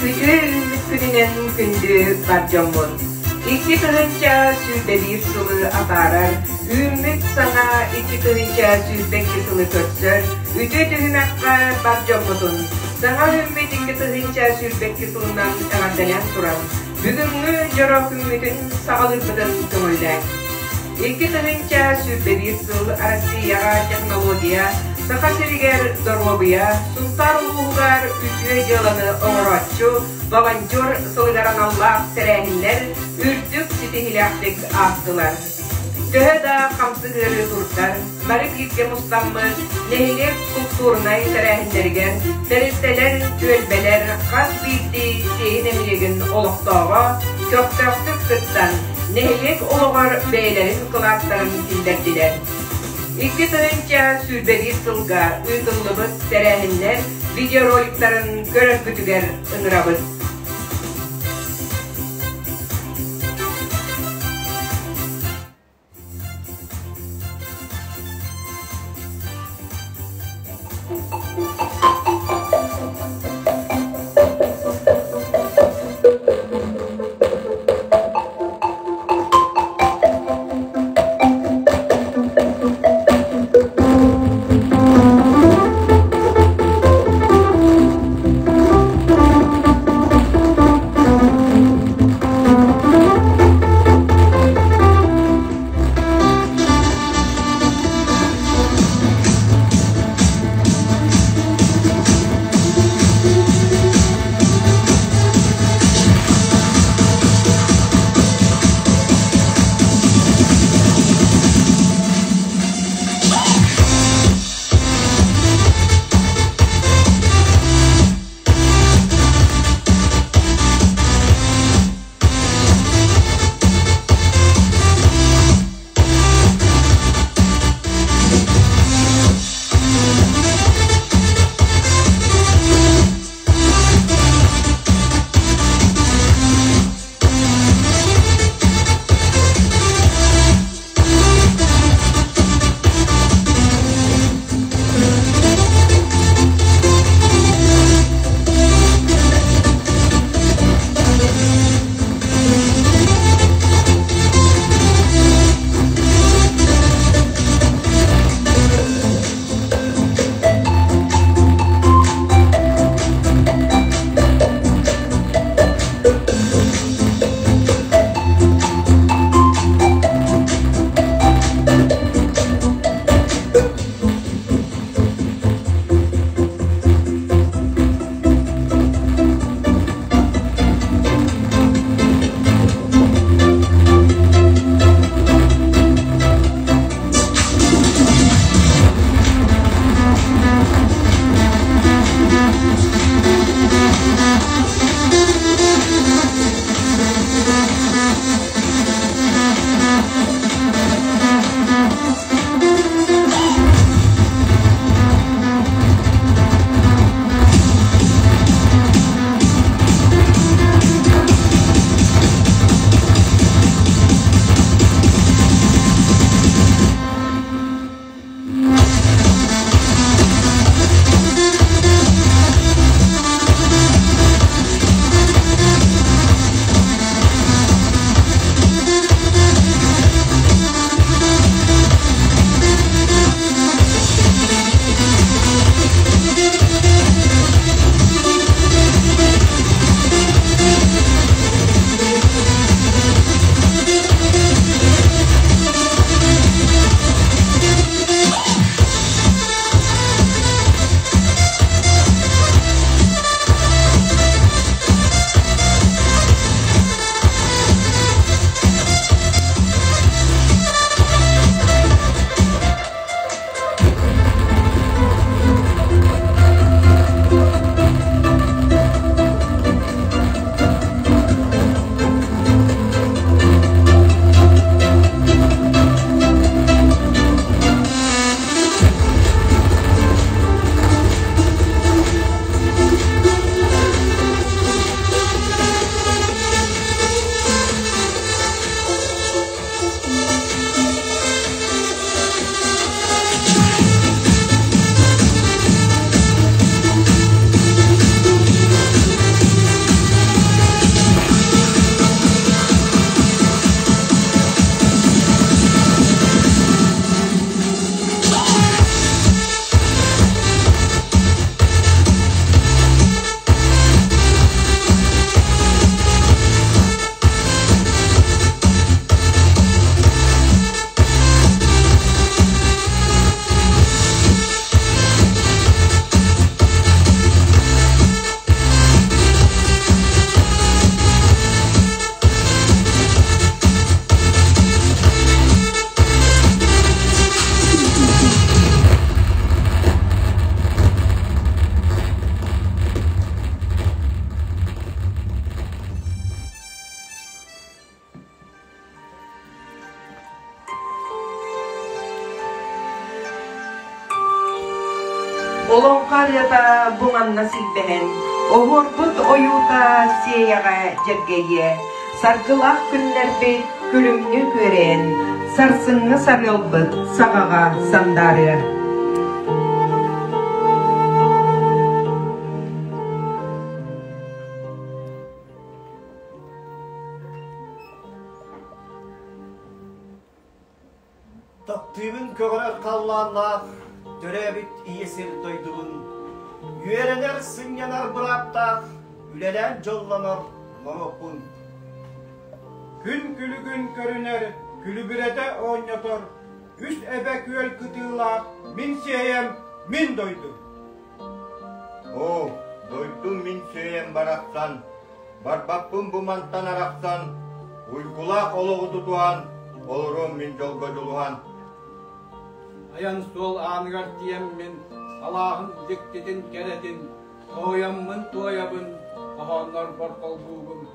Үтүө үүммүт күнүнэн күндү бар дьоммун! 2021 сылы атаарар, үүммүт саҥа 2022 сылы көрсөр үтүө түһүмэххэ бар дьоммутун саҥа үүммүт 2022 сылынан эҕэрдэлээн туран, бүгүҥҥү дьоро күммүтүн саҕалыырбытын көҥүллээҥ. 2021 сыл Россияҕа технология, Саха сиригэр доруобуйа, Сунтаар улууһугар үтүө дьыаланы оҥорооччу, волонтер сылыгар аналлаах тэрээһиннэр үрдүк ситиһиилээхтик аастылар. Төһө да хамсык ыарыы турдар, бары бииргэ мустаммыт нэһилиэк култуурунай тэрээһиннэригэр тэрилтэлэр, түөлбэлэр хас биирдии Сиэйи нэһилиэгин олохтооҕо көхтөөхтүк кыттан, нэһилиэк олоҕор бэйэлэрин кылааттарын киллэрдилэр. 2021 сылга ыытыллыбыт тэрээһиннэр видеороликтарын көрөргүтүгэр ыҥырабыт. ырыата бу манна силбэһэн, оһуорбут ойуута сиэйэҕэ дьэргэйиэ, саргылаах күннэрбит күлүмнүү күөрэйэн, сарсыҥҥы сарыалбыт саҕаҕа сандаарыа. Таптыыбын көҕөрөр халлааннаах төрөөбүт ийэ сир дойдубун, үөрэнэр, сынньанар бырааптаах, үлэлээн дьоллонор норуоппун. Күн күлүгүн көрүнэр, күлүбүрэтэ оонньотор, үс эбэ күөл кытыылаах мин сиэйэм, мин дойдум. Оо, дойдум мин сиэйэм барахсан, Барбаппын бу мантан арахсан, уйгулаах олоҕу тутуһан, олоруом мин дьолго дьулуһан. Айан суол ааныгар тиийэммин, алааһым дьиктитин кэрэтин, хоһуйаммын туойабын, хоһооннорбор холбуубун.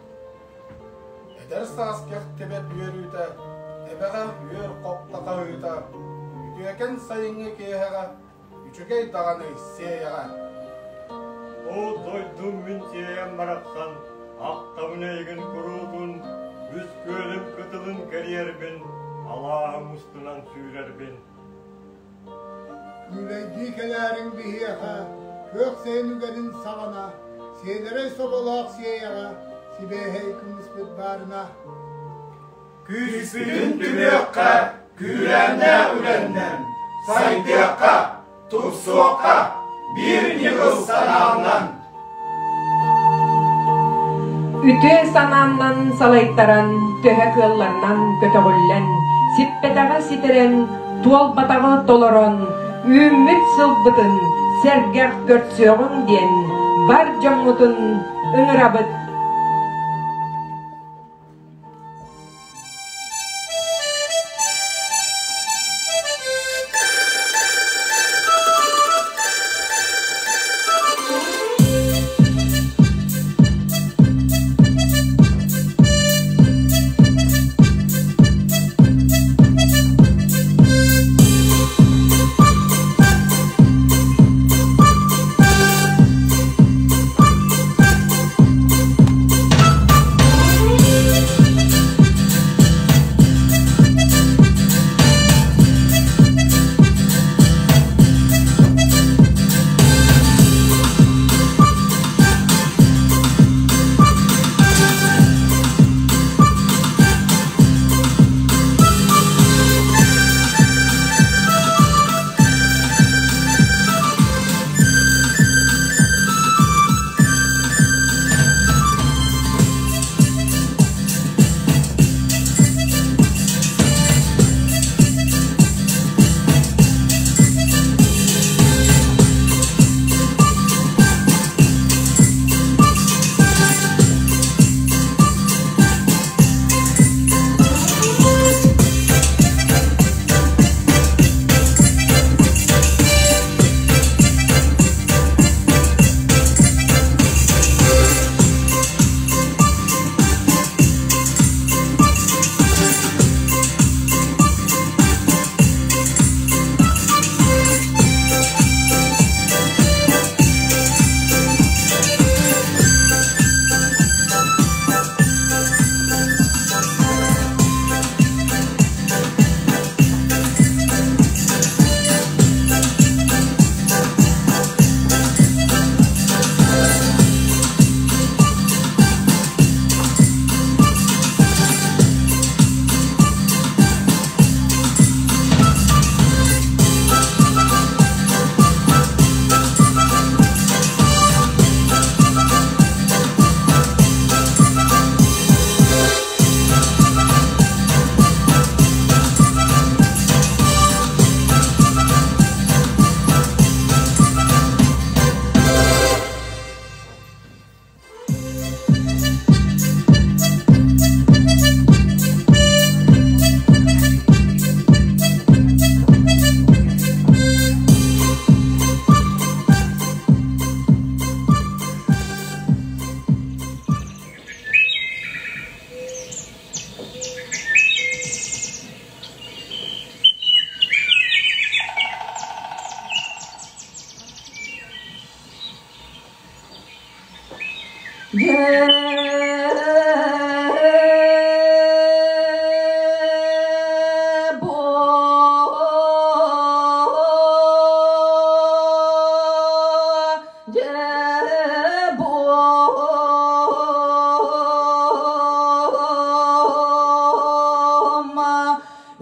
Эдэр саас кэхтибэт үөрүүтэ, эбэҕэ үөр хопто хаһыыта, үтүөкэн сайыҥҥы киэһэҕэ Үчүгэй даҕаны сиэйэҕэ. Ол дойдум мин сиэйэм барахсан, ахтабын эйигин куруутун, үс күөлүм кытылын кэрийэрбин, алааһым устунан сүүрэрбин. Күүлэйдии кэлээриҥ биһиэхэ, күөх сайын үгэнин саҕана, сиэдэрэй соболоох сиэйэҕэ, сибиэһэй кымыспыт баарына. Күүспүтүн түмүөххэ, күүрээннээх үлэннэн, сайдыахха, тупсуохха, биир ньыгыл санааннан. Үтүө санааннан салайтаран, төһө кыалларынан көтөҕүллэн, сиппэтэҕи ситэрэн, туолбатаҕы толорон, үүммүт сылбытын сэргэх көрсүөҕүҥ диэн бар дьоммутун ыҥырабыт.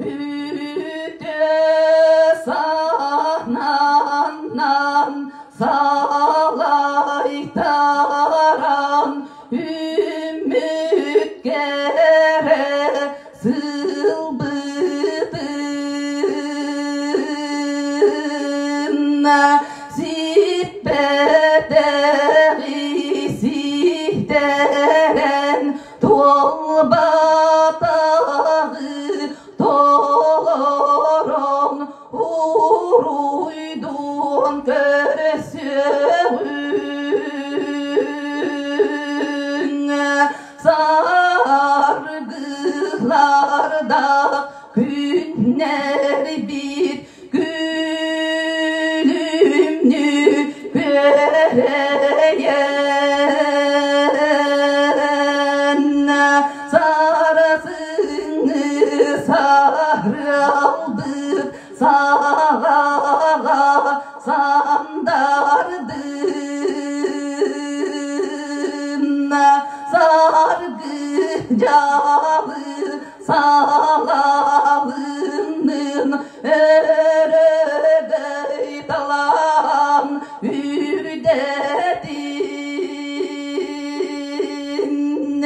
Үтө салайтаран үмүт кэрэ сылбытын сиппэтэҕи ситэрэн туолбатаҕы толорон уруйдуон көрсүөҕүҥ саргылардаах күннэрбит күлүмнүү күөрэйэн сарсыҥҥы сарыалбыт саҕаҕа сандардын саргы дьалы салалыннын өрөгөй талаан үрдэтин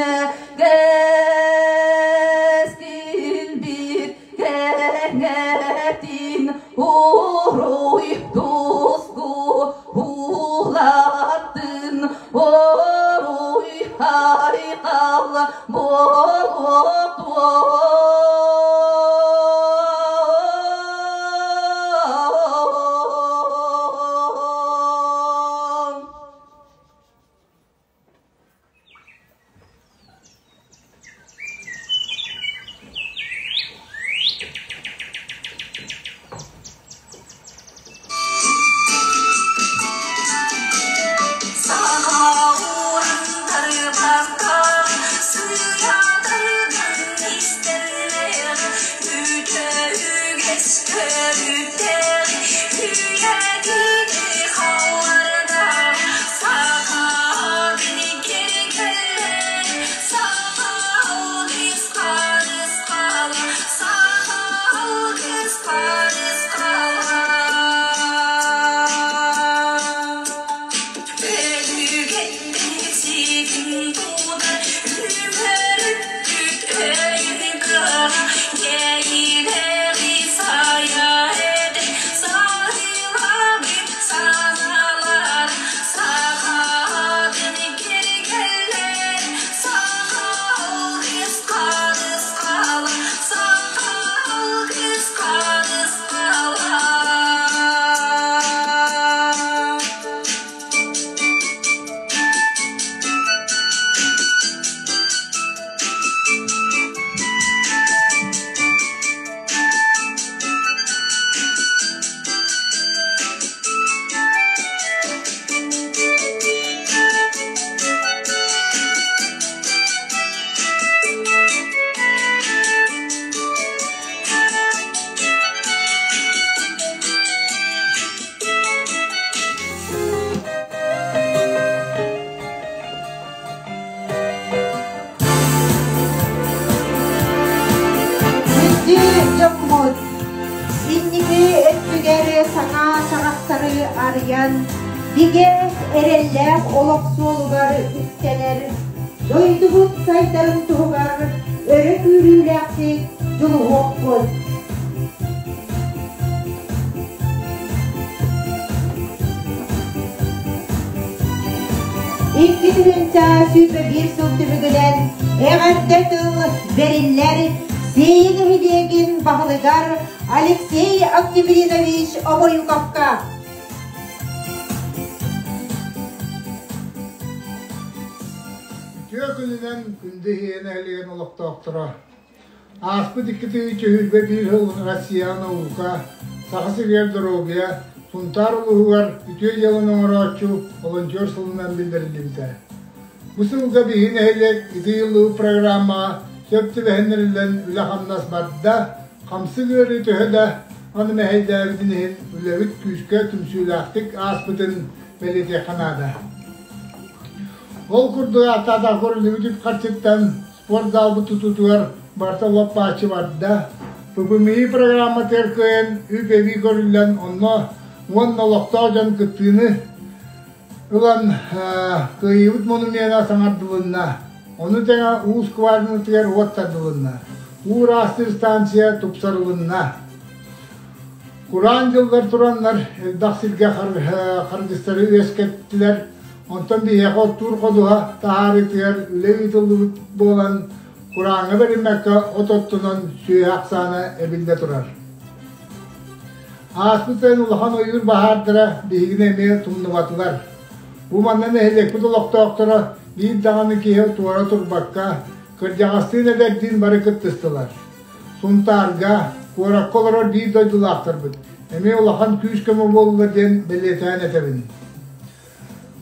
кэскилбит кэҥэтин уруй туску улаттын уруй айхал буолуохтун. Күндү дьоммут, инники өттүгэр саҥа саҕахтары арыйан, бигэ эрэллээх олох суолугар үктэнэр, дойдубут сайдарын туһугар өрө күүрүүлээхтик дьулуһуохпут. 2021 сыл түмүгүнэн эҕэрдэ тыл бэриллэр Сиэйэ нэһилиэгин баһылыгар Алексей Октябринович Обоюковка. Үтүө күнүнэн күндү Сиэйэ нэһилиэгин олохтоохторо! Ааспыт 2021 сыл Россияҕа наука, Саха сиригэр доруобуйа, Сунтаар улууһугар үтүө дьыаланы оҥорооччу волонтер сылынан биллэриллибитэ. Бу сылга биһиги нэһилиэк ити ыйыллыбыт программаҕа сөп түбэһиннэриллэн үлэ-хамнас барда, хамсык ыарыы төһө да аны мэһэйдээбитин иһин үлэбит күүскэ түмсүүлээхтик ааспытын бэлиэтиэххэ наада. Ол курдук ааттаатах көрүллүбүт үп-харчыттан спорт залбыт тутуутугар барыта лоп-бааччы барда. ППМИ программатыгар кыайан үп эбии көрүллэн онно уонна олохтоох дьон кыттыыны ылан кыайыыбыт монумена саҥардылынна. Ону тэҥэ уу скважинатыгар уот тардылынна. Уу ыраастыыр станция тупсарылынна. Кураан дьыллар тураннар элбэх сиргэ харгыстары үөскэттилэр. Онтон биһиэхэ оттуур ходуһа таһаарыытыгар үлэ ыытыллыбыт буолан, курааҥҥа бэриммэккэ от оттунан сүөһү ахсаана эбиллэ турар. Ааспыт сайын улахан ойуур баһаардара биһигини эмиэ тумнубатылар. Бу манна нэһилиэкпит олохтоохторо биир даҕаны киһи туора турбакка, кырдьаҕастыын эдэрдиин бары кыттыстылар. Сунтаарга, куоракка олорор биир дойдулаахтарбыт эмиэ улахан күүс-көмө буоллулар диэн бэлиэтээн этэбин.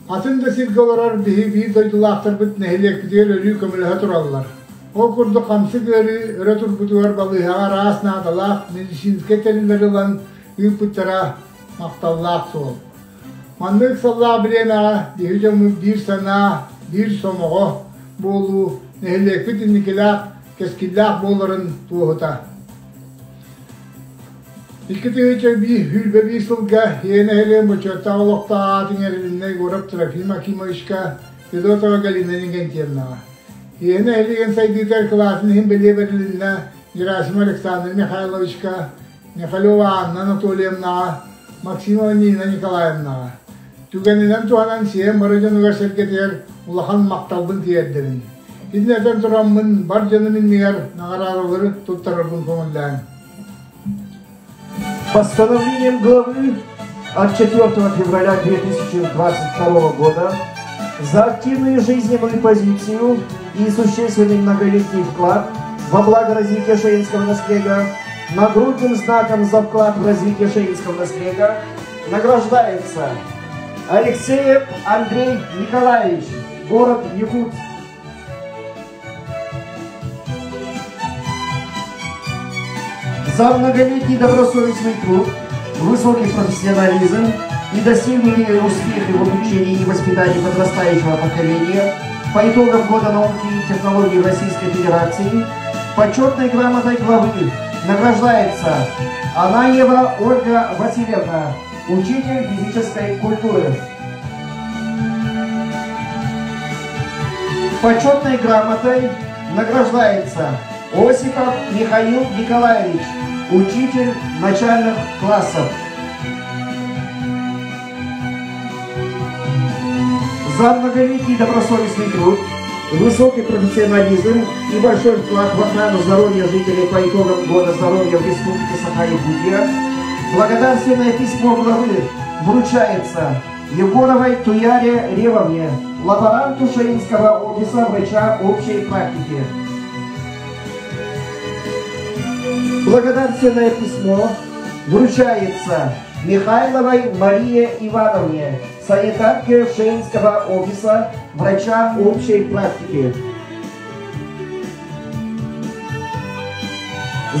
Атын да сиргэ олорор биһи биир дойдулаахтарбыт нэһилиэкпитигэр өрүү көмөлөһө тураллар. Ол курдук хамсык ыарыы өрө турбутугар балыыһаҕа араас наадалаах медицинскэй тэриллэри ылан ыыппыттара махталлаах суол. Маннык ыксаллаах бириэмэҕэ биһи дьоммут биир санаа, биир сомоҕо буолуу нэһилиэкпит инникилээх, кэскиллээх буоларын туоһута. 2021 сылга Ийэ нэһилиэгин бочуоттаах олохтоох аатын иҥэрилиннэ Егоров Трофим Акимовичка, Федотова Галина Иннокентьевнаҕа. Ийэ нэһилиэгин сайдыытыгар кылаатын иһин бэлиэ бэрилиннэ Герасимов Александр Михайловичка, Михалева Анна Анатольевнаҕа, Максимова Нина Николаевнаҕа. Түгэнинэн туһанан сиэн бары дьонугар-сэргэтигэр улахан махталбын тиэрдэбин. Итиннэртэн тураммын бар дьонум иннигэр наҕараадалары туттарарбын көҥүллээҥ. Постановлением главы от 4 февраля 2022 года за активную жизненную позицию и существенный многолетний вклад во благо развития шаинского наследия нагрудным знаком за вклад в развитие шаинского наследия награждается Алексеев Андрей Николаевич, город Якутск. За многолетний добросовестный труд, высокий профессионализм и достигнутые успехи в обучении и воспитании подрастающего поколения по итогам года науки и технологий Российской Федерации почетной грамотой главы награждается Анаева Ольга Васильевна, учитель физической культуры. Почетной грамотой награждается Осипов Михаил Николаевич, учитель начальных классов. За многолетний добросовестный труд, высокий профессионализм и большой вклад в охрану здоровья жителей по итогам года здоровья в Республике Саха-Якутия благодарственное письмо главы вручается Егоровой Туяре Ревовне, лаборанту Шаинского офиса врача общей практики. Благодарственное письмо вручается Михайловой Марии Ивановне, санитарке Шаинского офиса врача общей практики.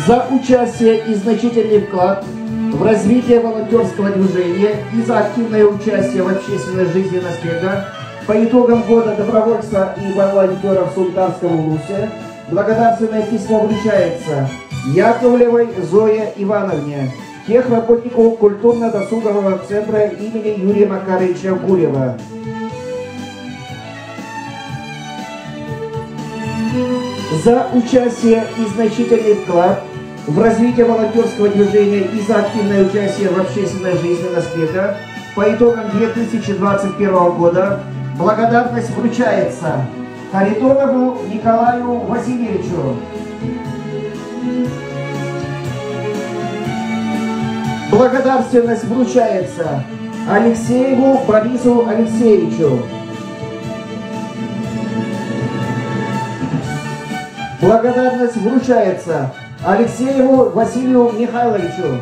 За участие и значительный вклад в развитие волонтерского движения и за активное участие в общественной жизни Наслега по итогам года добровольца и волонтеров Султанского Улуса благодарственное письмо вручается Яковлевой Зое Ивановне, техработнику культурно-досугового центра имени Юрия Макаровича Гурьева. За участие и значительный вклад в развитие волонтерского движения и за активное участие в общественной жизни Наслега по итогам 2021 года благодарность вручается Харитонову Николаю Васильевичу. Благодарственность вручается Алексееву Борису Алексеевичу. Благодарность вручается Алексееву Василию Михайловичу.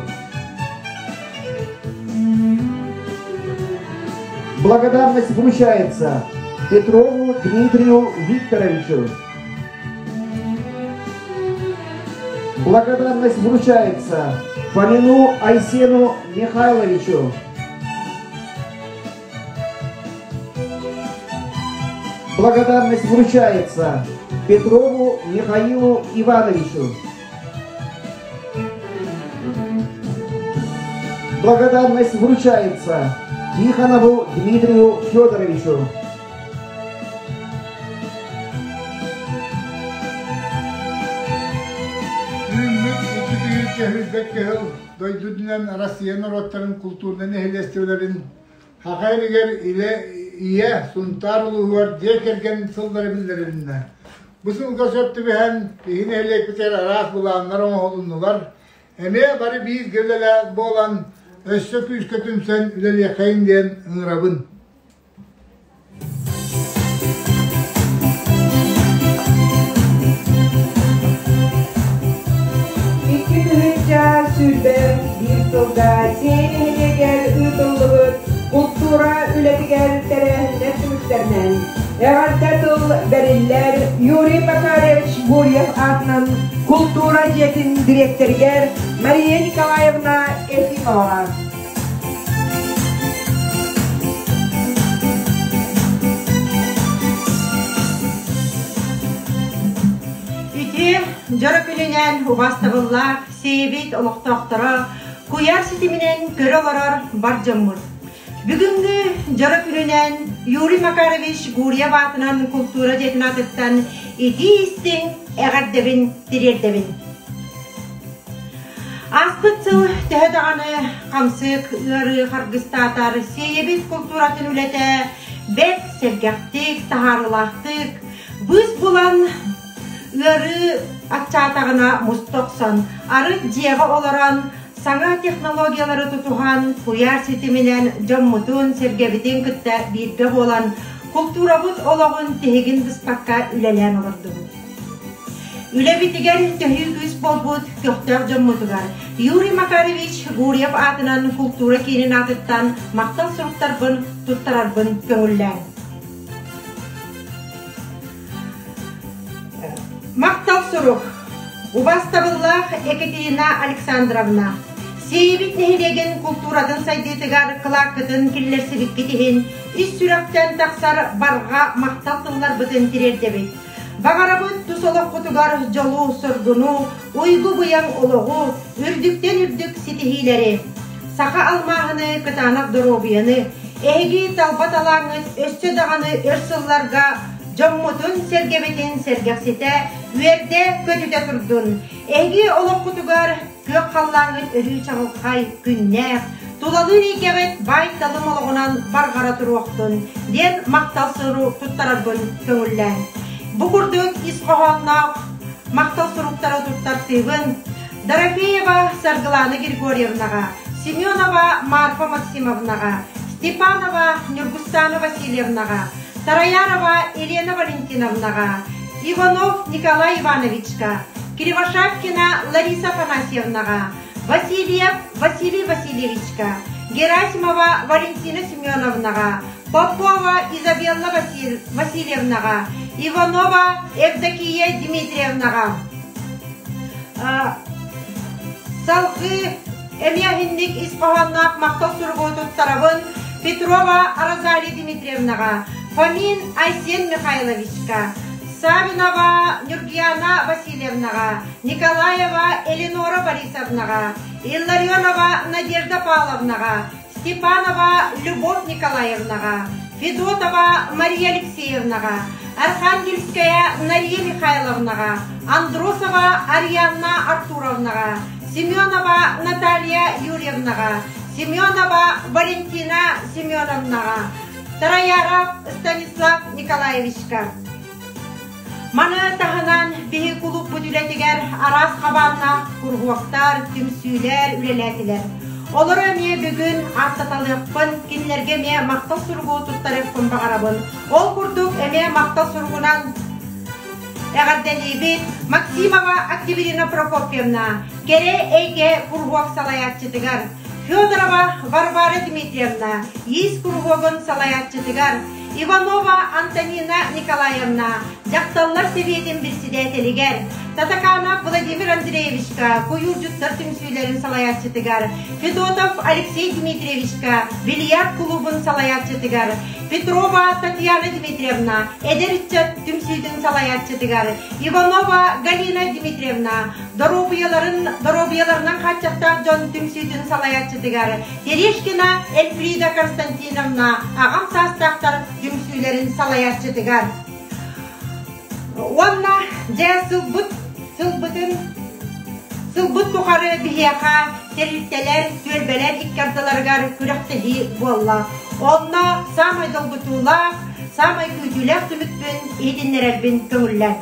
Благодарность вручается Петрову Дмитрию Викторовичу. Благодарность вручается Фомину Айсену Михайловичу. Благодарность вручается Петрову Михаилу Ивановичу. Благодарность вручается Тихонову Дмитрию Федоровичу. Үүммүт икки тыһыынча сүүрбэккэ дойду үрдүнэн Россия норуоттарын култуурунай нэһилиэстибэлэрин Саха сиригэр илэ ийэ Сунтаар улууһугар дьиэ кэргэн сыллара биллэрилиннэ. Бу сылга сөп түбэһэн, биһиги нэһилиэкпитигэр араас былааннар оҥоһулуннулар. Эмиэ бары бииргэ үлэлээх буолан, өссө күүскэ түмсэн үлэлиэххэйиҥ диэн ыҥырабын. 2 121 сылга Сиэн нэһилиэгэр ыытыллыбыт култуура үлэтигэр тэрээһиннэр түмүктэринэн эҕэрдэ тыл бэриллэр Юрий Макарович Гурьев аатынан култуура дьиэтин дириэктэригэр Мария Николаевна Ефимоваҕа. Үтүө дьоро күнүнэн убаастабыллаах сиэбит олохтоохторо куйаар ситиминэн көрө олорор бар дьоммут. Бүгүҥҥү дьоро күнүнэн Юрий Макарович Гурьев аатынан култуура дьиэтин аатыттан итии-истиҥ эҕэрдэбин тириэрдэбин. Ааспыт сыл төһө даҕаны хамсык ыарыы харгыстаатар, сиэйэбит култууратын үлэтэ бэрт сэргэхтик, таһаарыылаахтык, быыс булан ыарыы аччаатаҕына муста охсон, арыт дьиэҕэ олорон, саҥа технологиялары тутуһан, куйаар ситиминэн дьоммутун-сэргэбитин кытта бииргэ буолан, култуурабыт олоҕун тиһигин быспакка үлэлээн олордубут. Үлэбитигэр төһүү күүс буолбут көхтөөх дьоммутугар Юрий Макарович Гурьев аатынан култуура киинин аатыттан махтал суруктарбын туттарарбын көҥүллээҥ. Махтал сурук Убастабыллаах Екатерина Александровна, Сиэйэбит нэһилиэгин култууратын сайдыытыгар кылааккытын киллэрсибиккит иһин ис сүрэхтэн тахсар барҕа махтал тылларбытын тириэрдэбит. Баҕарабыт тус олоххутугар дьолу-соргуну, уйгу-быйаҥ олоҕу, үрдүктэн үрдүк ситиһиилэри! Саха алмааһыны, кытаанах доруобуйаны, эһиги талба талааҥҥыт өссө даҕаны өр сылларга дьоммутун-сэргэбитин сэргэхситэ, үөрдэ-көтүтэ турдун! Эһиги олоххутугар күөх халлааҥҥыт өрүү чаҕылхай күннээх, тулалыыр эйгэҕит баай-талым олоҕунан барҕара туруохтун диэн махтал сурук туттарарбын көҥүллээҥ. Бу курдук ис хоһоонноох махтал суруктары туттартыыбын Дорофеева Саргылана Григорьевнаҕа, Семенова Марфа Максимовнаҕа, Степанова Нюргустана Васильевнаҕа, Тараярова Елена Валентиновнаҕа, Иванов Николай Ивановичка, Кривошапкина Лариса Афанасьевнаҕа, Васильев Василий Васильевичка, Герасимова Валентина Семеновнаҕа, Попова Изабелла Васильевнаҕа, Иванова Евдокия Дмитриевнаҕа. Салгыы эмиэ иһинник ис хоһоонноох махтал суругу туттарабын Петрова Розалия Дмитриевнаҕа, Фомин Айсен Михайловичка, Савинова Нюргияна Васильевнаҕа, Николаева Элеонора Борисовнаҕа, Илларионова Надежда Павловнаҕа, Степанова Любовь Николаевнаҕа, Федотова Мария Алексеевнаҕа, Архангельская Нария Михайловнаҕа, Андросова Арианна Артуровнаҕа, Семенова Наталья Юрьевнаҕа, Семенова Валентина Семеновнаҕа, Тараяров Станислав Николаевичка. Маны таһынан биһи кулууппут үлэтигэр араас хабааннаах куруһуоктар, түмсүүлэр үлэлээтилэр. Олору эмиэ бүгүн ааттаталыахпын, кинилэргэ эмиэ махтал суругу туттарыахпын баҕарабын. Ол курдук эмиэ махтал суругунан эҕэрдэлиибит Максимова Октябрина Прокопьевна, Кэрэ эйгэ куруһуок салайааччытыгар, Федорова Варвара Дмитриевна, иис куруһуогун салайааччытыгар, Иванова Антонина Николаевна дьахталлар сэбиэтин председателигэр, Татаканов Владимир Андреевичка куйуурдьуттар түмсүүлэрин салайааччытыгар, Федотов Алексей Дмитриевичка бильярд кулуубун салайааччытыгар, Петрова Татьяна Дмитриевна эдэр ыччат түмсүүтүн салайааччытыгар, Иванова Галина Дмитриевна доруобуйаларын доруобуйаларынан хааччахтаах дьон түмсүүтүн салайааччытыгар, Терешкина Эльфрида Константиновна аҕам саастаахтар түмсүүлэрин салайааччытыгар. Уонна дьэ сылбыт сылбытын сылбыт тухары биһиэхэ тэрилтэлэр, түөлбэлэр икки ардыларыгар күрэхтэһии буолла. Онно саамай долгутуулаах, саамай күүтүүлээх түмүкпүн иһитиннэрэрбин көҥүллэн.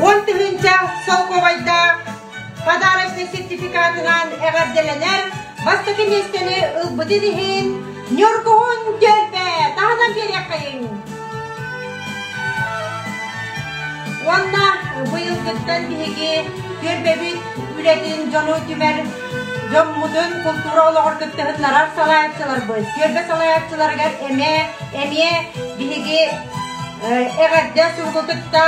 10 000 солкуобайдаах подарочнай сертификатынан эҕэрдэлэнэр бастакы миэстэни ылбытын иһин Ньургуһун түөлбэ таһынан биэриэххэйиҥ. Уонна быйылгыттан биһиги түөлбэбит үлэтин дьону түмэр дьоммутун култуура олоҕор кыттыһыннарар салайааччыларбыт. Түөлбэ салайааччыларыгар эмэ эмиэ биһиги эҕэрдэ суругу кытта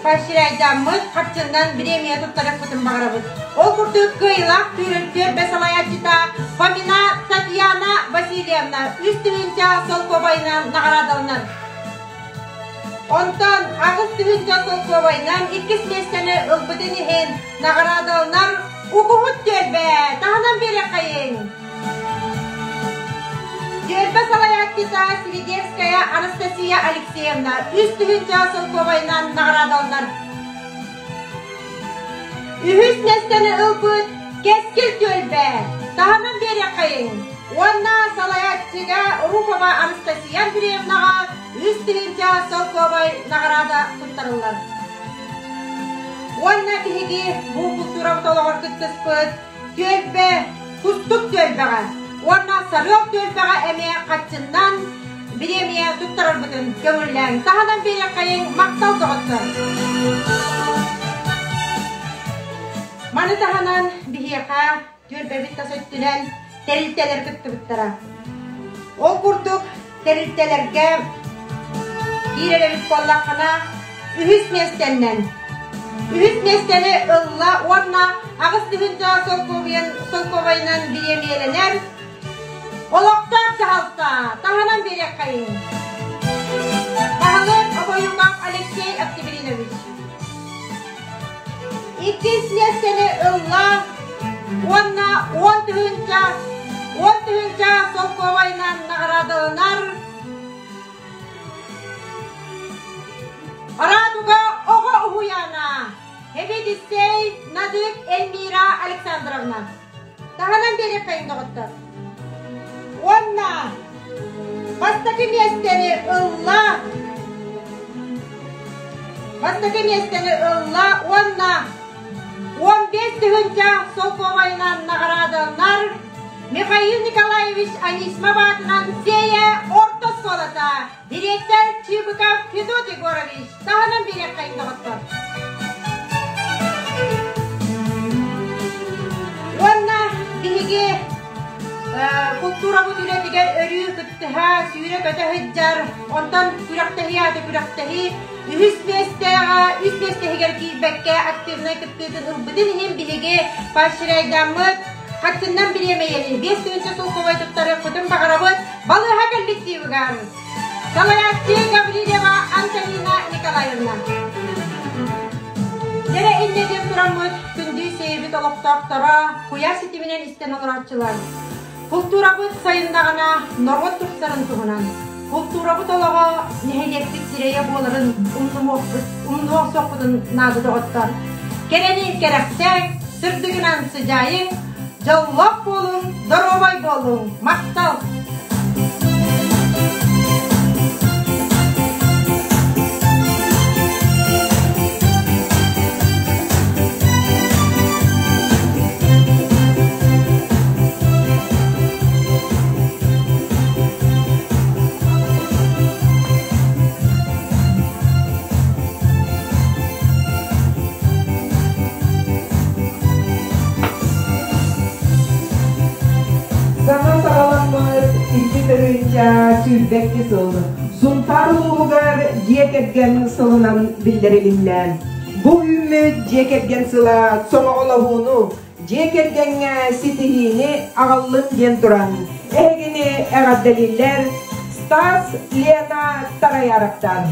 поощряйдаммыт харчыннан бириэмийэ туттарыахпытын баҕарабыт. Ол курдук кыайыылаах түөрт салайааччыта Фомина Татьяна Васильевна 3 000 солкуобайынан наҕараадаланар. Онтон 8000 солкуобайынан иккис миэстэни ылбытын иһин наҕараадаланар Угуһут түөлбэ таһынан биэриэххэйиҥ. Түөлбэ салайааччыта Свидерская Анастасия Алексеевна 3000 солкуобайынан наҕараадаланар. Үһүс миэстэни ылбыт Кэскил түөлбэ таһынан биэриэххэйиҥ. Уонна салайааччыга Руфова Анастасия Андреевнаҕа 3000 солкуобай наҕараада туттарыллар. Уонна биһиги бу култуурабыт олоҕор кыттыспыт түөлбэ Кустук түөлбэҕэ уонна Сарыал түөлбэҕэ эмиэ харчыннан бириэмийэ туттарарбытын көҥүллээҥ. Таһынан биэриэххэйиҥ махтал доҕоттор! Маны таһынан биһиэхэ түөлбэбит тас өттүнэн тэрилтэлэр кыттыбыттара. Ол курдук тэрилтэлэргэ киирэр эбит буоллаххына, үһүс миэстэннэн үһүс миэстэни ылла уонна 8000 солкуобайынан бириэмийэлэнэр олохтоох дьаһалта таһынан биэриэххэйиҥ. Баһылык Обоюков Алексей Октябринович. Иккис миэстэни ылла уонна 10 000 солкуобайынан наҕараадаланар Радуга оҕо уһуйаана Эбидиссей Надык Эльмира Александровна. Таһынан биэриэххэйин доҕоттор. Уонна бастакы миэстэни ылла бастакы миэстэни ылла уонна 15 000 солкуобайынан наҕараадаланар Михаил Николаевич Анисимов аатынан Сиэйэ орто оскуолата дириэктэр Чыбыков Федот Егорович таһынан биэриэххэйин доҕоттор. Уонна биһиги култуурабыт үлэтигэр өрүү кыттыһа, сүүрэ-көтө сылдьар, онтон күрэхтэһии аата күрэхтэһии үһүс миэстэҕэ, үс миэстэһигэр киирбэккэ активнай кыттыытын ылбытын иһин биһиги поощряйдаммыт хаччыннан бириэмэйэни 5000 солкуобай туттарыахпытын баҕарабыт балыыһа коллективыгар. Салайааччы Гаврильева Антонина Николаевна. Дьэрэ инньэ диэн тураммыт күндү сиэйбит олохтоохторо куйаар ситиминэн истэн олорооччулар. Култуурабыт сайыннаҕына норуот тупсарын туһунан, култуурабыт олоҕо нэһилиэкпит сирэйэ буоларын умнумуохпут, умнуох суохпутун наада доҕоттор. Кэрэни кэрэхсээҥ, сырдыгынан сыдьаайыҥ, дьоллоох буолуҥ, доруобай буолуҥ, махтал! Саҥа 22 сыл Сунтаар улууһугар дьиэ кэргэн сылынан биллэрилиннэ. Бу үүммүт дьиэ кэргэн сыла сомоҕолоһууну, дьиэ кэргэҥҥэ ситиһиини аҕаллын диэн туран, эһигини эҕэрдэлииллэр Стас, Лена Тараяровтан.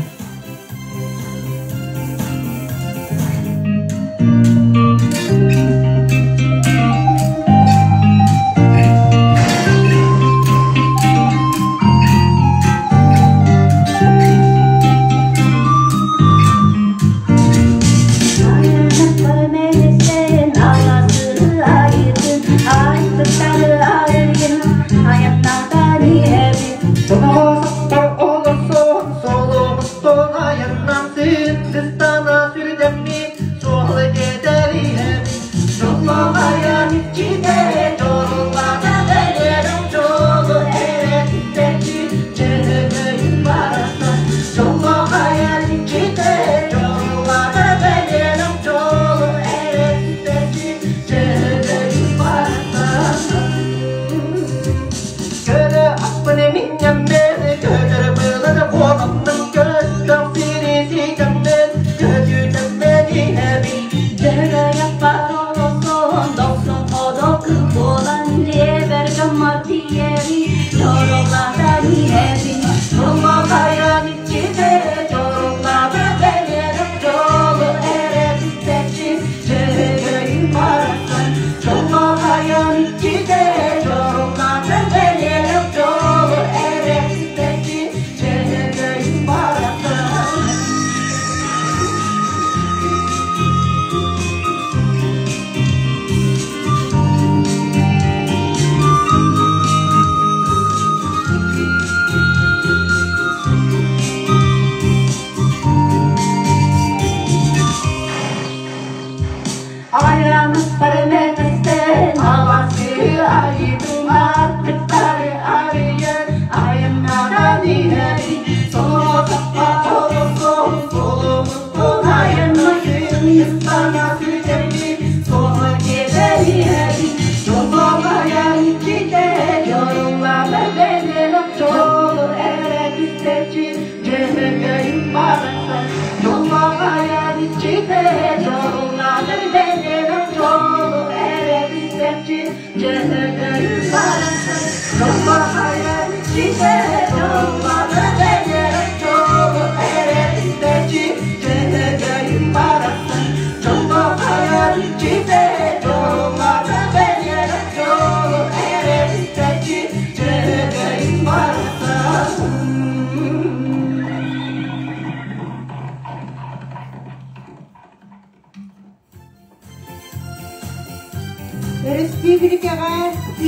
Өрөспүүбүлүкэҕэ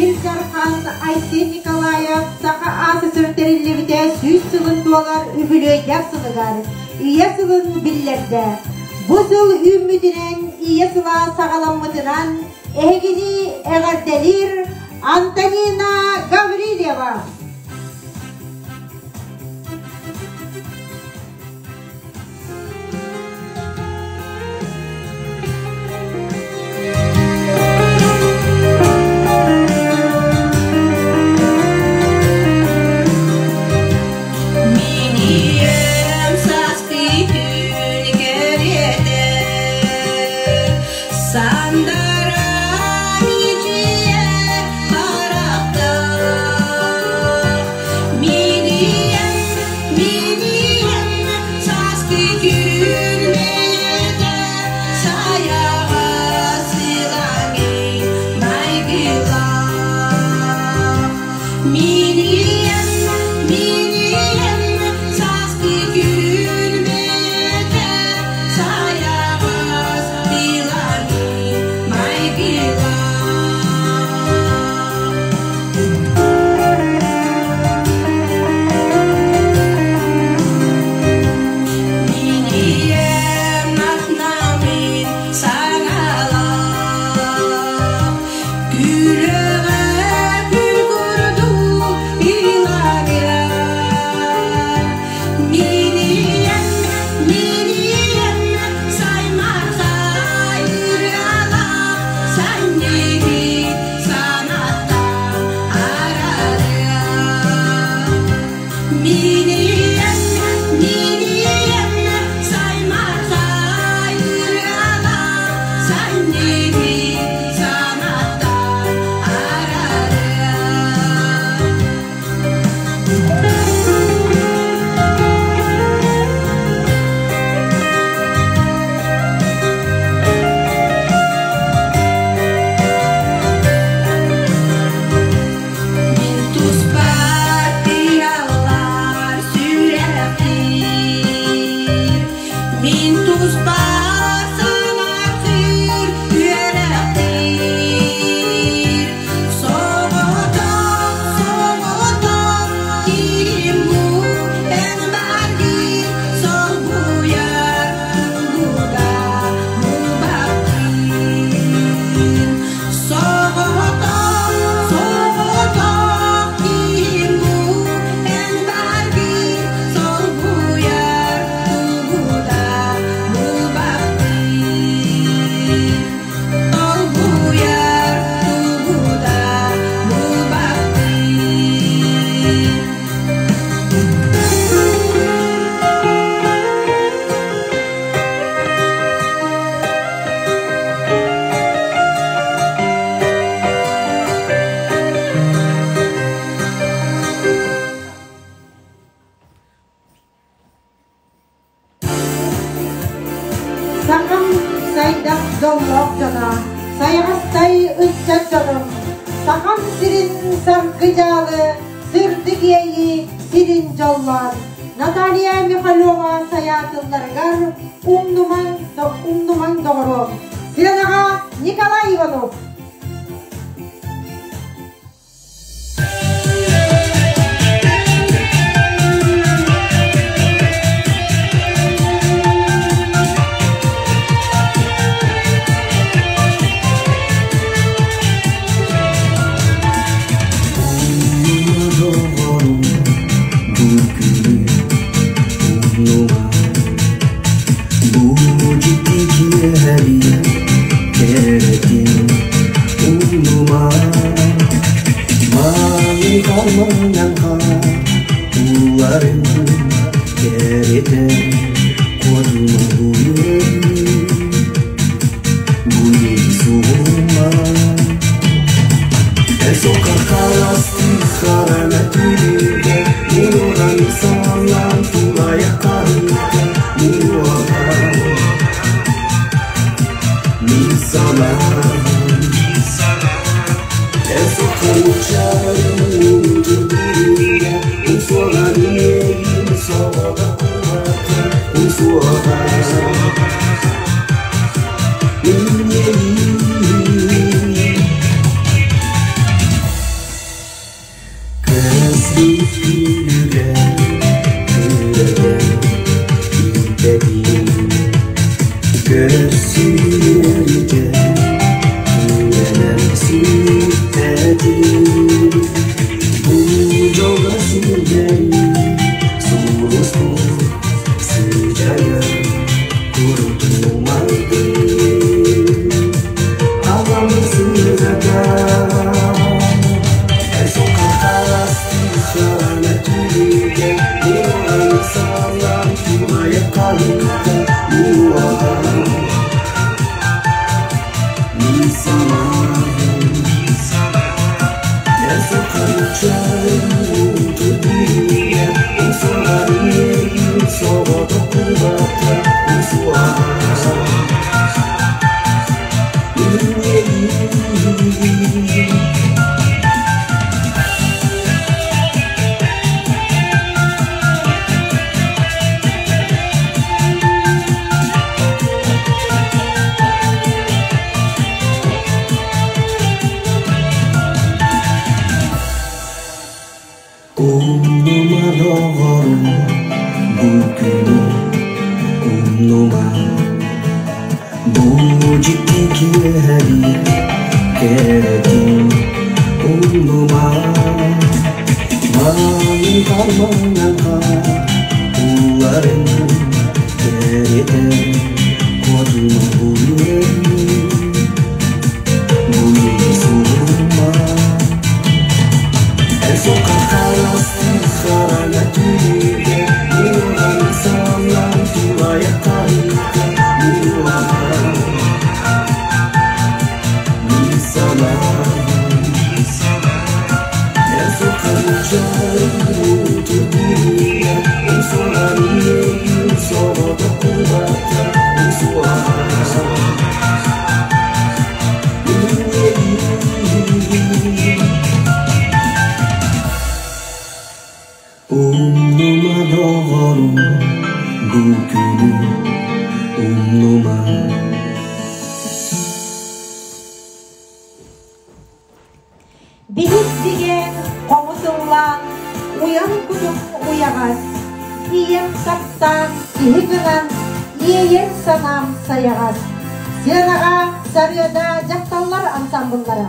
Ил Дархан Айсен Николаев Саха АССР тэриллибитэ 100 сылын туолар үбүлүөйдээх сылыгар Ийэ сылын биллэрдэ. Бу сыл үүммүтүнэн Ийэ сыла саҕаламмытынан эһигини эҕэрдэлиир Антонина Гаврильева. Сандара мичийэр харахтаах. Сахам сайдах дьоллоох дьоно, сайаҕастай ыччат дьонум, Сахам сирин саргы дьаалы, сырдык иэйии сирин дьоллоон, Наталья Михалева сайаатылларыгар умнумаҥ, умнумаҥ доҕоруом. Сыанаҕа Николай Иванов. Доҕорум, бу күнү умнума. Биһик бигээн хомус ыллаан, уйан кутум уйаҕас, ийэм таптаан киһи гынан, иэйэр санаам сайаҕас. Сыанаҕа Сарыада дьахталлар ансамбллара.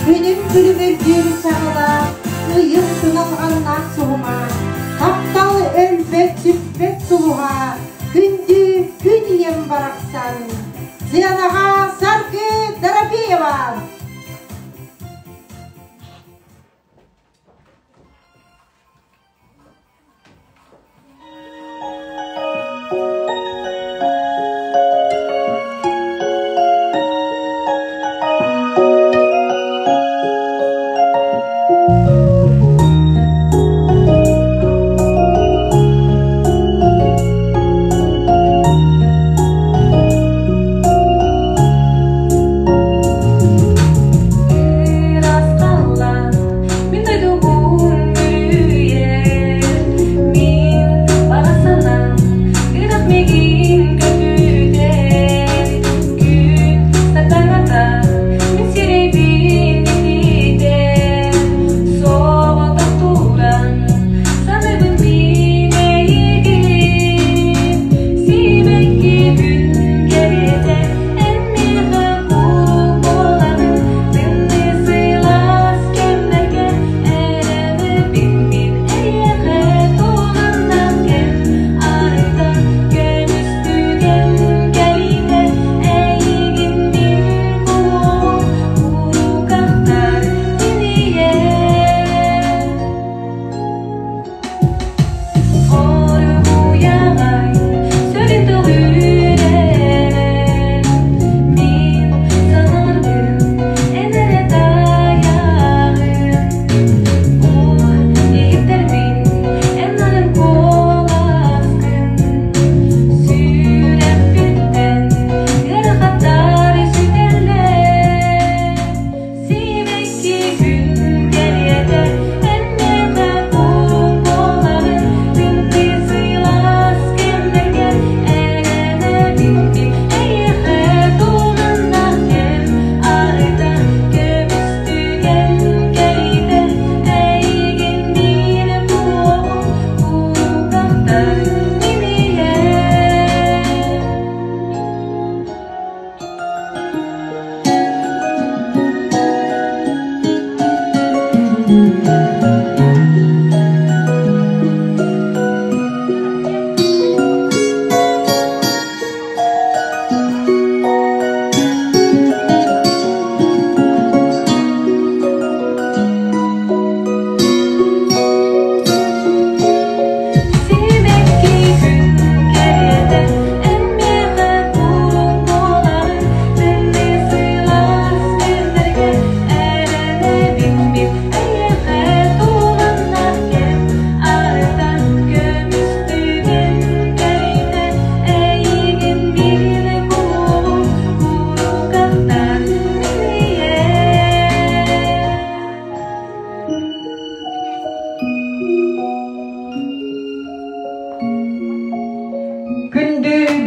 Күнүм күлүмүрдүүр саҕала, ыйым туналҕаннаах суһума, таптал өлбөт сүппэт сулуһа, күндү күн ийэм барахсан. Сыанаҕа Саргы Дорофеева!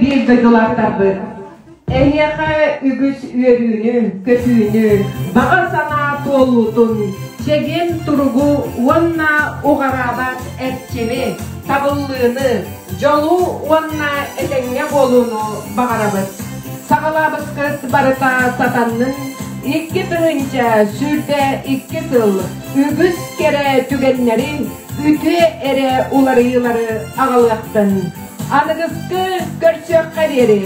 биир дойдулаахтарбыт! Эһиэхэ үгүс үөрүүнү, көтүүнү, баҕа санаа туолуутун, чэгиэн туругу уонна уҕараабат эрчими, табыллыыны, дьолу уонна этэҥҥэ буолууну баҕарабыт. Саҕалаабыккыт барыта сатаннын, 2022 сыл үгүс кэрэ түгэннэри, үтүө эрэ уларыйыылары аҕалыахтын. Аныгыскы көрсүөххэ диэри!